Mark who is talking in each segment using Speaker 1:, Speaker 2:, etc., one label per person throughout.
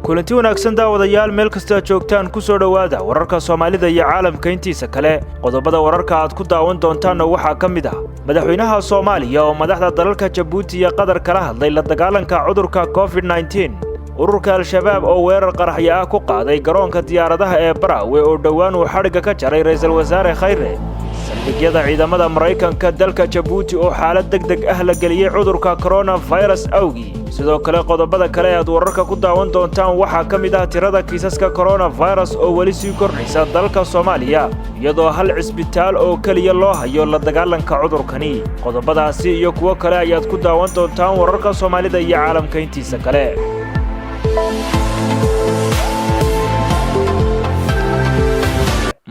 Speaker 1: Kulanti wanaagsan daawadayaal, meel kasta joogtaan, ku soo dhowaada wararka Soomaalida iyo caalamka intiisa kale. Qodobada wararka aad ku daawan doontaanna waxaa ka mid ah madaxweynaha Soomaaliya oo madaxda dalalka Jabuuti iyo Qatar kala hadlay la dagaalanka cudurka COVID-19, ururka Al-Shabaab oo weerar qaraxyo ah ku qaaday garoonka diyaaradaha ee Baraawe oo dhowaan uu xadhigga ka jaray ra'iisul wasaare Khayre, saldhigyada ciidamada Maraykanka dalka Jabuuti oo xaalad deg deg ah la geliyey cudurka coronavirus awgii. Sidoo kale, qodobada kale aad wararka ku daawan doontaan waxaa ka mid ah tirada kiisaska coronavirus oo weli sii kordhaysa dalka Soomaaliya, iyadoo hal cisbitaal oo keliya loo hayo la dagaalanka cudurkani. Qodobadaasi iyo kuwo kale ayaad ku daawan doontaan wararka Soomaalida iyo caalamka intiisa kale.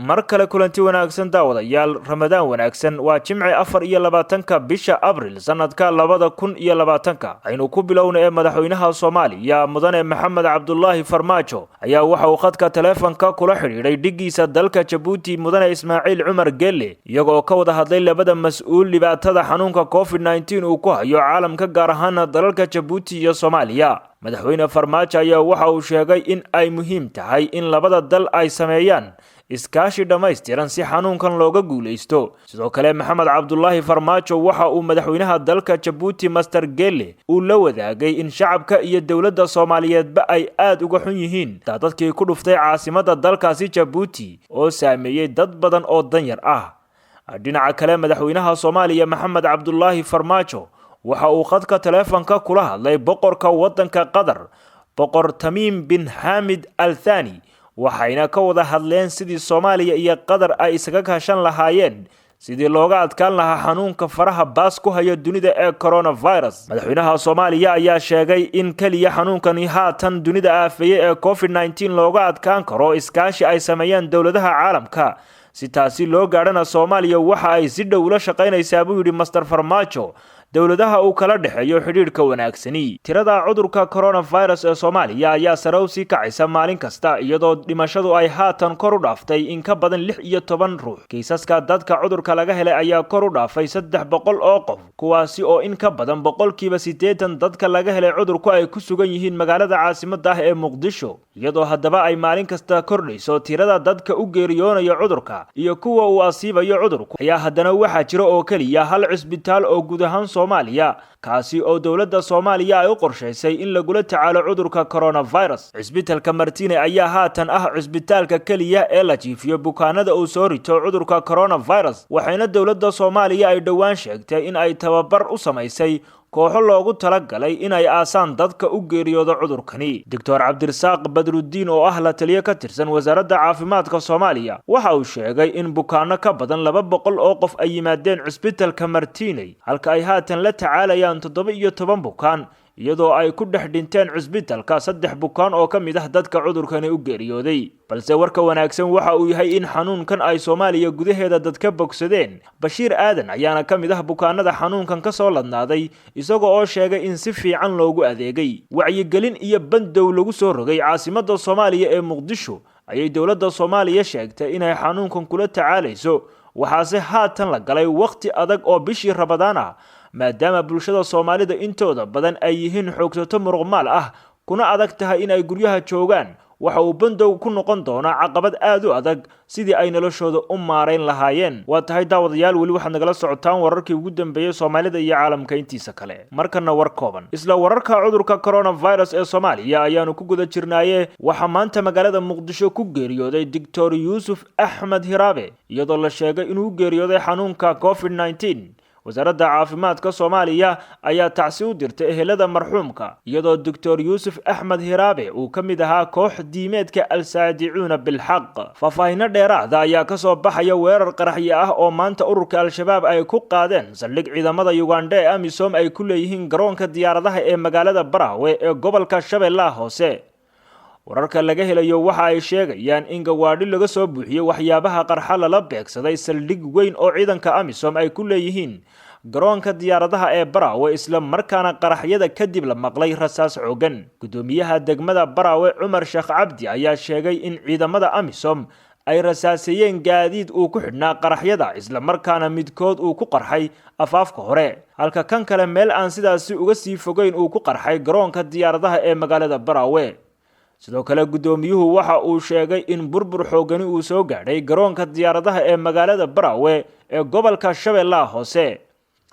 Speaker 1: Mar kale kulanti wanaagsan daawadayaal, Ramadaan wanaagsan. Waa Jimce, 24-ka bisha Abril, sanadka 2020-ka. Aynu ku bilowna ee madaxweynaha Soomaaliya, mudane Maxamed Cabdulaahi Farmaajo, ayaa waxa uu khadka taleefanka kula xidhiidhay dhiggiisa dalka Jabuuti, mudane Ismaaciil Cumar Gelle, iyagoo ka wada hadlay labada mas-uul dhibaatada xanuunka COVID-19 uu ku hayo caalamka, gaar ahaana dalalka Jabuuti iyo Soomaaliya. Madaxweyne Farmaajo ayaa waxa uu sheegay in ay muhiim tahay in labada dal ay sameeyaan iskaashi dhammaystiran si xanuunkan looga guulaysto. Sidoo kale, Maxamed Cabdulaahi Farmaajo waxa uu madaxweynaha dalka Jabuuti, Master Gelle, uu la wadaagay in shacabka iyo dowladda Soomaaliyeedba ay aad uga xun yihiin daadadkii ku dhuftay caasimadda dalkaasi Jabuuti oo saameeyey dad badan oo danyar ah. Dhinaca kale, madaxweynaha Soomaaliya Maxamed Cabdulaahi Farmaajo waxa uu khadka taleefanka kula hadlay boqorka waddanka Qatar, Boqor Tamiim bin Xaamid Al Thani, waxayna ka wada hadleen sidii Soomaaliya iyo Qatar ay isaga kaashan lahaayeen sidii looga adkaan lahaa xanuunka faraha baas ku haya dunida ee coronavirus. Madaxweynaha Soomaaliya ayaa sheegay in keliya xanuunkani haatan dunida aafeeyey ee COVID-19 looga adkaan karo iskaashi ay sameeyaan dowladaha caalamka. Si taasi loo gaadhana, Soomaaliya waxa ay si dhow ula shaqaynaysaa, buu yidhi Master Farmaajo, dowladaha uu kala dhexeeyo xidhiidhka wanaagsani. Tirada cudurka coronavirus ee Soomaaliya ayaa sare u sii kacaysa maalin kasta, iyadoo dhimashadu ay haatan kor u dhaaftay in ka badan 16 ruux. Kiisaska dadka cudurka laga helay ayaa kor u dhaafay 300 oo qof, kuwaasi oo in ka badan 80% dadka laga helay cudurku ay ku sugan yihiin magaalada caasimadda ah ee Muqdisho. Iyadoo haddaba ay maalin kasta kordhayso tirada dadka u geeriyoonaya cudurka iyo kuwa uu asiibayo cudurku, ayaa haddana waxaa jira oo keliya hal cisbitaal oo guud ahaan Soomaaliya, kaasi oo dowladda Soomaaliya ay u qorshaysay in lagula tacaalo cudurka coronavirus. Cisbitalka Martine ayaa haatan ah cisbitaalka keliya ee la jiifiyo bukaanada uu soo rito cudurka coronavirus, waxayna dowladda Soomaaliya ay dhowaan sheegtay in ay tababar u samaysay kooxo loogu talagalay inay aasaan dadka u geeriyooda cudurkani. Doctor Cabdirasaaq Badruddiin oo ah la taliyo ka tirsan wasaaradda caafimaadka Soomaaliya waxa uu sheegay in bukaano ka badan 200 oo qof ay yimaadeen cisbitalka Martiney, halka ay haatan la tacaalayaan 17 bukaan, iyadoo ay ku dhex dhinteen cisbitalka 3 bukaan oo ka mid ah dadka cudurkani u geeriyooday. Balse warka wanaagsan waxa uu yahay in xanuunkan ay Soomaaliya gudaheeda dad ka bogsadeen. Bashiir Aadan ayaana ka mid ah bukaanada xanuunkan ka soo ladnaaday, isagoo oo sheegay in si fiican loogu adeegay. Wacyigelin iyo bandow lagu soo rogay caasimadda Soomaaliya ee Muqdisho ayay dowladda Soomaaliya sheegtay inay xanuunkan kula tacaalayso, waxaase haatan la galay waqti adag oo bishii Rabadaan ah, maadaama bulshada Soomaalida intooda badan ay yihiin xoogsato muruqmaal ah kuna adag tahay in ay guryaha joogaan. Waxa uu bandow ku noqon doonaa caqabad aad u adag sidii ay noloshooda u maarayn lahaayeen. Waa tahay daawadayaal, weli waxaad nagala socotaan wararkii ugu dambeeyey Soomaalida iyo caalamka intiisa kale. Markana war kooban. Isla wararka cudurka coronavirus ee Soomaaliya ayaanu ku guda jirnaaye, waxaa maanta magaalada Muqdisho ku geeriyooday Doctor Yuusuf Axmed Hiraabe, iyadoo la sheegay inuu geeriyooday xanuunka COVID-19. Wasaaradda caafimaadka Soomaaliya ayaa tacsi u dirtay ehelada marxuumka, iyadoo Doctor Yuusuf Axmed Hiraabe uu ka mid ahaa koox diimeedka Al-Saadicuuna Bilxaq. Faahfaahinno dheeraada ayaa ka soo baxaya weerar qaraxyo ah oo maanta ururka Al-Shabaab ay ku qaadeen saldhig ciidamada Yugandha ee AMISOM ay ku leeyihiin garoonka diyaaradaha ee magaalada Baraawe ee gobolka Shabeellaha Hoose. Wararka laga helayo waxa ay sheegayaan in gawaadhi laga soo buuxiyey waxyaabaha qarxa lala beegsaday saldhig weyn oo ciidanka AMISOM ay ku leeyihiin garoonka diyaaradaha ee Baraawe, isla markaana qaraxyada kadib la maqlay rasaas xoogan. Guddoomiyaha degmada Baraawe, Cumar Sheekh Cabdi, ayaa sheegay in ciidamada AMISOM ay rasaaseeyeen gaadiid uu ku xidhnaa qaraxyada, isla markaana midkood uu ku qarxay afaafka hore, halka kan kale meel aan sidaasi uga sii fogeyn uu ku qarxay garoonka diyaaradaha ee magaalada Baraawe. Sidoo kale guddoomiyuhu waxa uu sheegay in burbur xoogani uu soo gaadhay garoonka diyaaradaha ee magaalada Baraawe ee gobolka Shabeellaha Hoose.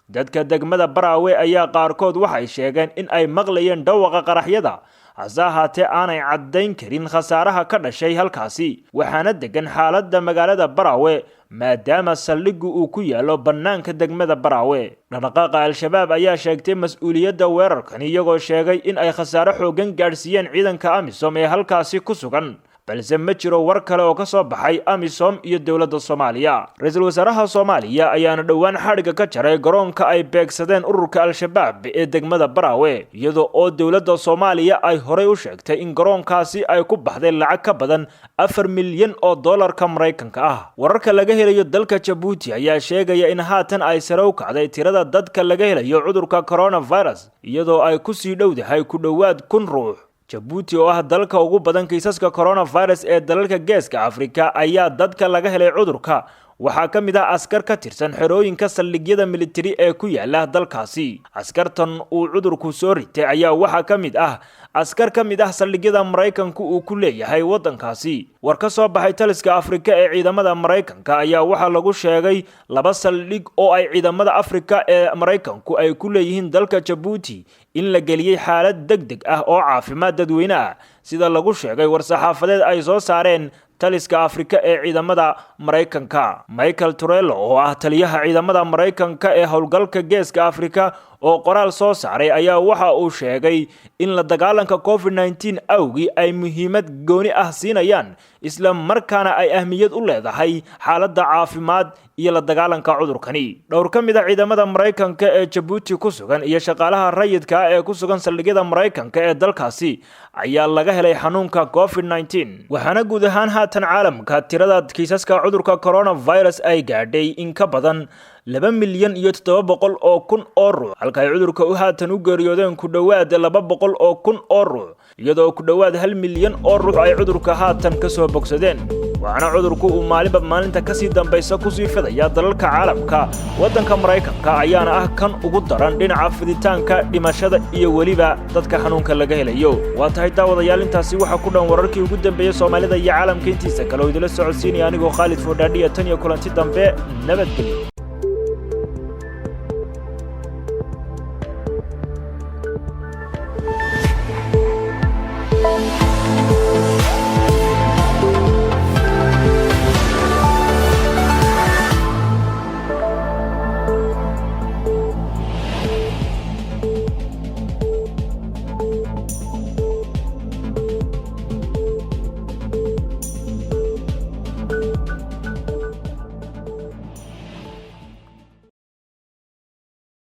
Speaker 1: Dadka degmada Baraawe ayaa qaarkood waxay sheegeen in ay maqlayeen dhawaqa qaraxyada, hase ahaatee aanay caddayn karin khasaaraha ka dhashay halkaasi, waxaana degan xaaladda magaalada Baraawe maadaama saldhiggu uu ku yaallo bannaanka degmada Baraawe. Dhaqdhaqaaqa Al-Shabaab ayaa sheegtay mas-uuliyadda weerarkan, iyagoo sheegay in ay khasaare xooggan gaadhsiiyeen ciidanka AMISOM ee halkaasi ku sugan, balse ma jiro war kale oo ka soo baxay AMISOM iyo dowladda Soomaaliya. Ra-iisul wasaaraha Soomaaliya ayaana dhowaan xadhigga ka jaray garoonka ay beegsadeen ururka Al-Shabaab ee degmada Baraawe, iyadoo oo dowladda Soomaaliya ay horey u sheegtay in garoonkaasi ay ku baxday lacag ka badan 4 milyan oo doolarka Maraykanka ah. Wararka laga helayo dalka Jabuuti ayaa sheegaya in haatan ay sare u kacday tirada dadka laga helayo cudurka coronavirus, iyadoo ay kusii dhowdahay ku dhowaad 1000 ruux. Jabuuti oo ah dalka ugu badan kiisaska coronavirus ee dalalka Geeska Afrika ayaa dadka laga helay cudurka waxaa ka mid ah askar ka tirsan xerooyinka saldhigyada militari ee ku yaala dalkaasi. Askartan uu cudurku soo ritay ayaa waxaa ka mid ah askar ka mid ah saldhigyada Maraykanku uu ku leeyahay waddankaasi. War ka soo baxay taliska Afrika ee ciidamada Maraykanka ayaa waxaa lagu sheegay 2 saldhig oo ay ciidamada Afrika ee Maraykanku ay ku leeyihiin dalka Jabuuti in la geliyey xaalad degdeg ah oo caafimaad dadweyne ah, sida lagu sheegay war-saxaafadeed ay soo saareen taliska Afrika ee ciidamada Maraykanka. Michael Turello oo ah taliyaha ciidamada Maraykanka ee howlgalka Geeska Afrika oo qoraal soo saaray ayaa waxa uu sheegay in la dagaalanka COVID-19 awgii ay muhiimad gooni ah siinayaan, isla markaana ay ahmiyad u leedahay xaaladda caafimaad iyo la dagaalanka cudurkani. Dhowr ka mid ah ciidamada Maraykanka ee Jabuuti ku sugan iyo shaqaalaha rayidka ah ee ku sugan saldhigyada Maraykanka ee dalkaasi ayaa laga helay xanuunka COVID-19, waxaana guud ahaan haatan caalamka tirada kiisaska cudurka coronavirus ay gaadhay in ka badan 2,700,000 oo ruux, halka ay cudurka u haatan u geeriyoodeen ku dhowaad 200,000 oo ruux, iyadoo ku dhowaad 1 milyan oo ruux ay cudurka haatan ka soo bogsadeen. Waxaana cudurku uu maalinba maalinta kasii dambaysa kusii fidaya dalalka caalamka. Waddanka Maraykanka ayaana ah kan ugu daran dhinaca fiditaanka, dhimashada iyo weliba dadka xanuunka laga helayo. Waa tahay daawadayaal, intaasi waxaa ku dhan wararkii ugu dambeeyey Soomaalida iyo caalamka intiisa kale oo idila socodsiinaya anigoo Khaalid Foodhaadhiya. Tan iyo kulanti dambe, nabadgelyo.